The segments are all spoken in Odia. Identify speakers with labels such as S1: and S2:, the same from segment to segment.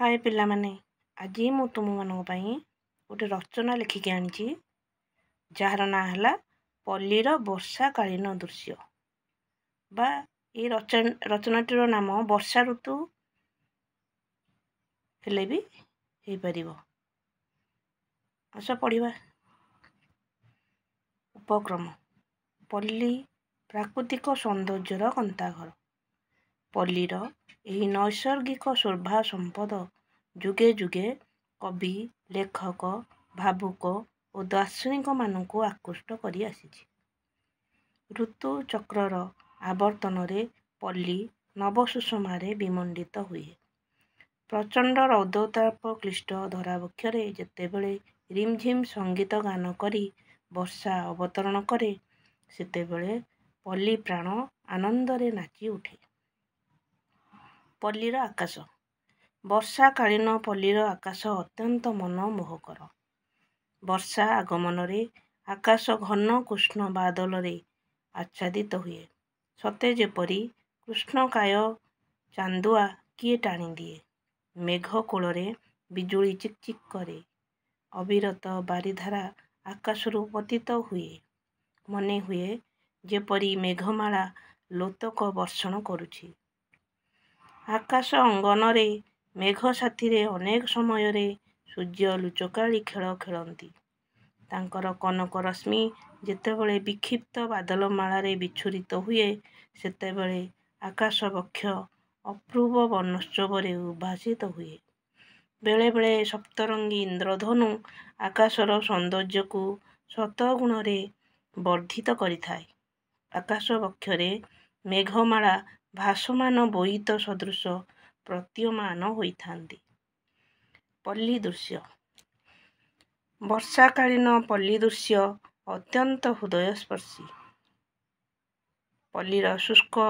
S1: ହାଏ ପିଲାମାନେ, ଆଜି ମୁଁ ତୁମମାନଙ୍କ ପାଇଁ ଗୋଟେ ରଚନା ଲେଖିକି ଆଣିଛି, ଯାହାର ନାଁ ହେଲା ପଲ୍ଲୀର ବର୍ଷାକାଳୀନ ଦୃଶ୍ୟ, ବା ଏଇ ରଚନାଟିର ନାମ ବର୍ଷା ଋତୁ ହେଲେ ବି ହେଇପାରିବ। ଆସ ପଢ଼ିବା। ଉପକ୍ରମ। ପଲ୍ଲୀ ପ୍ରାକୃତିକ ସୌନ୍ଦର୍ଯ୍ୟର ଗନ୍ତାଘର। ପଲ୍ଲୀର ଏହି ନୈସର୍ଗିକ ଶୋଭା ସମ୍ପଦ ଯୁଗେ ଯୁଗେ କବି, ଲେଖକ, ଭାବୁକ ଓ ଦାର୍ଶନିକମାନଙ୍କୁ ଆକୃଷ୍ଟ କରି ଆସିଛି। ଋତୁଚକ୍ରର ଆବର୍ତ୍ତନରେ ପଲ୍ଲୀ ନବସୁଷମାରେ ବିମଣ୍ଡିତ ହୁଏ। ପ୍ରଚଣ୍ଡ ରୌଦ୍ରତାପ କ୍ଳିଷ୍ଟ ଧରାବକ୍ଷରେ ଯେତେବେଳେ ରିମଝିମ୍ ସଙ୍ଗୀତ ଗାନ କରି ବର୍ଷା ଅବତରଣ କରେ, ସେତେବେଳେ ପଲ୍ଲୀ ପ୍ରାଣ ଆନନ୍ଦରେ ନାଚି ଉଠେ। ପଲ୍ଲୀର ଆକାଶ। ବର୍ଷାକାଳୀନ ପଲ୍ଲୀର ଆକାଶ ଅତ୍ୟନ୍ତ ମନମୋହକର। ବର୍ଷା ଆଗମନରେ ଆକାଶ ଘନ କୃଷ୍ଣ ବାଦଲରେ ଆଚ୍ଛାଦିତ ହୁଏ, ସତେ ଯେପରି କୃଷ୍ଣକାୟ ଚାନ୍ଦୁଆ କିଏ ଟାଣିଦିଏ। ମେଘ କୋଳରେ ବିଜୁଳି ଚିକ୍ ଚିକ୍ କରେ। ଅବିରତ ବାରିଧାରା ଆକାଶରୁ ପତିତ ହୁଏ। ମନେହୁଏ ଯେପରି ମେଘମାଳା ଲୋତକ ବର୍ଷଣ କରୁଛି। ଆକାଶ ଅଙ୍ଗନରେ ମେଘ ସାଥିରେ ଅନେକ ସମୟରେ ସୂର୍ଯ୍ୟ ଲୁଚକାଳି ଖେଳ ଖେଳନ୍ତି। ତାଙ୍କର କନକ ରଶ୍ମି ଯେତେବେଳେ ବିକ୍ଷିପ୍ତ ବାଦଲମାଳାରେ ବିଚ୍ଛୁରିତ ହୁଏ, ସେତେବେଳେ ଆକାଶ ବକ୍ଷ ଅପୂର୍ବ ବର୍ଣ୍ଣୋତ୍ସବରେ ଉଦ୍ଭାସିତ ହୁଏ। ବେଳେବେଳେ ସପ୍ତରଙ୍ଗୀ ଇନ୍ଦ୍ରଧନୁ ଆକାଶର ସୌନ୍ଦର୍ଯ୍ୟକୁ ଶତଗୁଣରେ ବର୍ଦ୍ଧିତ କରିଥାଏ। ଆକାଶ ବକ୍ଷରେ ମେଘମାଳା ଭାସମାନ ବୋଇତ ସଦୃଶ ପ୍ରତୀୟମାନ ହୋଇଥାନ୍ତି। ପଲ୍ଲୀ ଦୃଶ୍ୟ। ବର୍ଷାକାଳୀନ ପଲ୍ଲୀ ଦୃଶ୍ୟ ଅତ୍ୟନ୍ତ ହୃଦୟସ୍ପର୍ଶୀ। ପଲ୍ଲୀର ଶୁଷ୍କ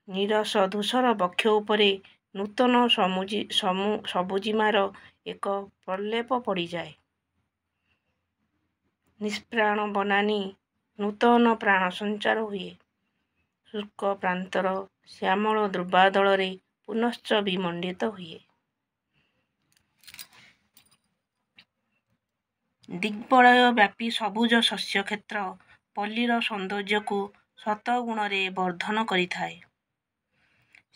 S1: ନୀରସ ଧୂସର ବକ୍ଷ ଉପରେ ନୂତନ ସବୁଜିମାର ଏକ ପ୍ରଲେପ ପଡ଼ିଯାଏ। ନିଷ୍ପ୍ରାଣ ବନାନୀ ନୂତନ ପ୍ରାଣ ସଞ୍ଚାର ହୁଏ। ଶୁଷ୍କ ପ୍ରାନ୍ତର ଶ୍ୟାମଳ ଦୁର୍ବାଦଳରେ ପୁନଶ୍ଚ ବିମଣ୍ଡିତ ହୁଏ। ଦିଗ୍ବଳୟ ବ୍ୟାପୀ ସବୁଜ ଶସ୍ୟକ୍ଷେତ୍ର ପଲ୍ଲୀର ସୌନ୍ଦର୍ଯ୍ୟକୁ ଶତଗୁଣରେ ବର୍ଦ୍ଧନ କରିଥାଏ।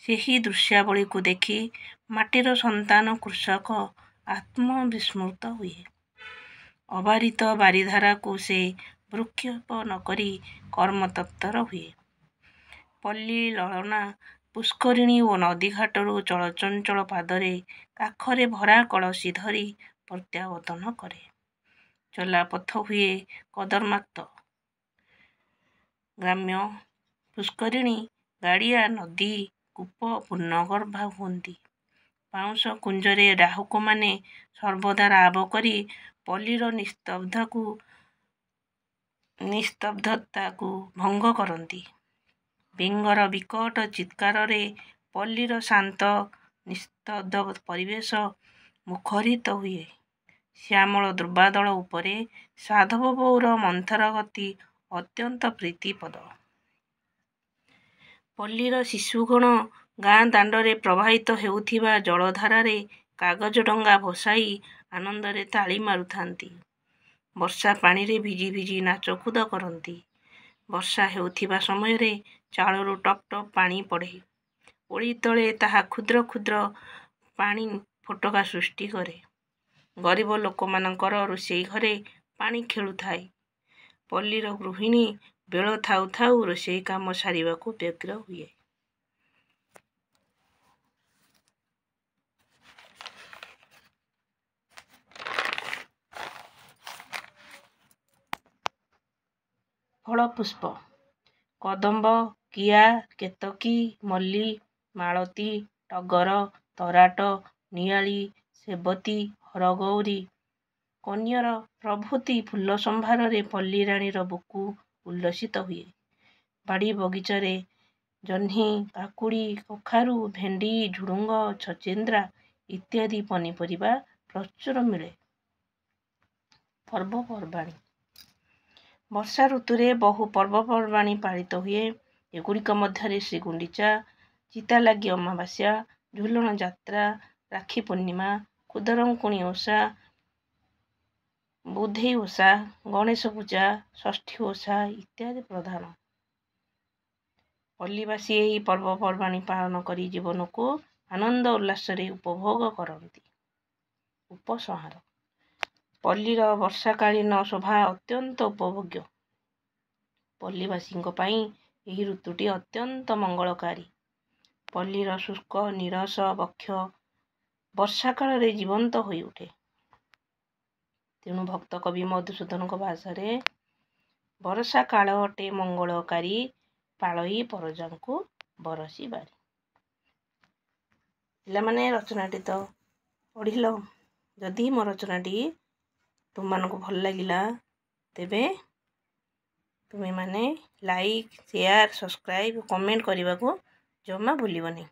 S1: ସେହି ଦୃଶ୍ୟାବଳୀକୁ ଦେଖି ମାଟିର ସନ୍ତାନ କୃଷକ ଆତ୍ମବିସ୍ମୃତ ହୁଏ। ଅବାରିତ ବାରିଧାରାକୁ ସେ ଭ୍ରୂକ୍ଷେପ ନକରି କର୍ମତତ୍ପର ହୁଏ। ପଲ୍ଲୀ ଲଳନା ପୁଷ୍କରିଣୀ ଓ ନଦୀଘାଟରୁ ଚଳଚଞ୍ଚଳ ପାଦରେ କାଖରେ ଭରା କଳସୀ ଧରି ପ୍ରତ୍ୟାବର୍ତ୍ତନ କରେ। ଚଲାପଥ ହୁଏ କଦର୍ମାକ୍ତ। ଗ୍ରାମ୍ୟ ପୁଷ୍କରିଣୀ, ଗାଡ଼ିଆ, ନଦୀ, କୂପ ପୂର୍ଣ୍ଣଗର୍ଭା ହୁଅନ୍ତି। ବାଉଁଶ କୁଞ୍ଜରେ ଡାହୁକମାନେ ସର୍ବଦା ରାବ କରି ପଲ୍ଲୀର ନିସ୍ତବ୍ଧତାକୁ ଭଙ୍ଗ କରନ୍ତି। ବେଙ୍ଗର ବିକଟ ଚିତ୍କାରରେ ପଲ୍ଲୀର ଶାନ୍ତ ନିସ୍ତବ୍ଧ ପରିବେଶ ମୁଖରିତ ହୁଏ। ଶ୍ୟାମଳ ଦୁର୍ବାଦଳ ଉପରେ ସାଧବ ବୋଉର ମନ୍ଥର ଗତି ଅତ୍ୟନ୍ତ ପ୍ରୀତିପ୍ରଦ। ପଲ୍ଲୀର ଶିଶୁଗଣ ଗାଁ ଦାଣ୍ଡରେ ପ୍ରବାହିତ ହେଉଥିବା ଜଳଧାରାରେ କାଗଜ ଡଙ୍ଗା ଭସାଇ ଆନନ୍ଦରେ ତାଳି ମାରୁଥାନ୍ତି। ବର୍ଷା ପାଣିରେ ଭିଜି ଭିଜି ନାଚକୁଦ କରନ୍ତି। ବର୍ଷା ହେଉଥିବା ସମୟରେ ଚାଳରୁ ଟପ୍ ଟପ୍ ପାଣି ପଡ଼େ। ଓଳି ତଳେ ତାହା କ୍ଷୁଦ୍ର କ୍ଷୁଦ୍ର ପାଣି ଫୋଟକା ସୃଷ୍ଟି କରେ। ଗରିବ ଲୋକମାନଙ୍କର ରୋଷେଇ ଘରେ ପାଣି ଖେଳୁଥାଏ। ପଲ୍ଲୀର ଗୃହିଣୀ ବେଳ ଥାଉ ଥାଉ ରୋଷେଇ କାମ ସାରିବାକୁ ବ୍ୟଗ୍ର ହୁଏ। ଫଳପୁଷ୍ପ। କଦମ୍ବ, କିଆ, କେତକୀ, ମଲ୍ଲୀ, ମାଳତୀ, ଟଗର, ତରାଟ, ନିଆଳି, ସେବତୀ, ହରଗୌରୀ, କନିଅର ପ୍ରଭୃତି ଫୁଲସମ୍ଭାରରେ ପଲ୍ଲୀରାଣୀର ବୁକୁ ଉଲ୍ଲସିତ ହୁଏ। ବାଡ଼ି ବଗିଚାରେ ଜହ୍ନି, କାକୁଡ଼ି, କଖାରୁ, ଭେଣ୍ଡି, ଝୁଡ଼ୁଙ୍ଗ, ଛଚିନ୍ଦ୍ରା ଇତ୍ୟାଦି ପନିପରିବା ପ୍ରଚୁର ମିଳେ। ପର୍ବପର୍ବାଣୀ। ବର୍ଷା ଋତୁରେ ବହୁ ପର୍ବପର୍ବାଣୀ ପାଳିତ ହୁଏ। ଏଗୁଡ଼ିକ ମଧ୍ୟରେ ଶ୍ରୀଗୁଣ୍ଡିଚା, ଚିତାଲାଗି ଅମାବାସ୍ୟା, ଝୁଲଣ ଯାତ୍ରା, ରାକ୍ଷୀ ପୂର୍ଣ୍ଣିମା, ଖୁଦୁରୁକୁଣୀ ଓଷା, ବୁଧେଇ ଓଷା, ଗଣେଶ ପୂଜା, ଷଷ୍ଠୀ ଓଷା ଇତ୍ୟାଦି ପ୍ରଧାନ। ପଲ୍ଲୀବାସୀ ଏହି ପର୍ବପର୍ବାଣି ପାଳନ କରି ଜୀବନକୁ ଆନନ୍ଦ ଉଲ୍ଲାସରେ ଉପଭୋଗ କରନ୍ତି। ଉପସଂହାର। ପଲ୍ଲୀର ବର୍ଷାକାଳୀନ ଶୋଭା ଅତ୍ୟନ୍ତ ଉପଭୋଗ୍ୟ। ପଲ୍ଲୀବାସୀଙ୍କ ପାଇଁ ଏହି ଋତୁଟି ଅତ୍ୟନ୍ତ ମଙ୍ଗଳକାରୀ। ପଲ୍ଲୀର ଶୁଷ୍କ ନୀରସ ବକ୍ଷ ବର୍ଷାକାଳରେ ଜୀବନ୍ତ ହୋଇଉଠେ। ତେଣୁ ଭକ୍ତ କବି ମଧୁସୂଦନଙ୍କ ଭାଷାରେ ବରଷା କାଳ ଅଟେ ମଙ୍ଗଳକାରୀ, ପାଳଇ ପରଜାଙ୍କୁ ବରସି ବାରି। ପିଲାମାନେ, ରଚନାଟି ତ ପଢ଼ିଲ। ଯଦି ମୋ ରଚନାଟି ତୁମମାନଙ୍କୁ ଭଲ ଲାଗିଲା, ତେବେ ତୁମେମାନେ ଲାଇକ୍, ସେୟାର, ସବସ୍କ୍ରାଇବ୍, କମେଣ୍ଟ କରିବାକୁ ଜମା ଭୁଲିବନି।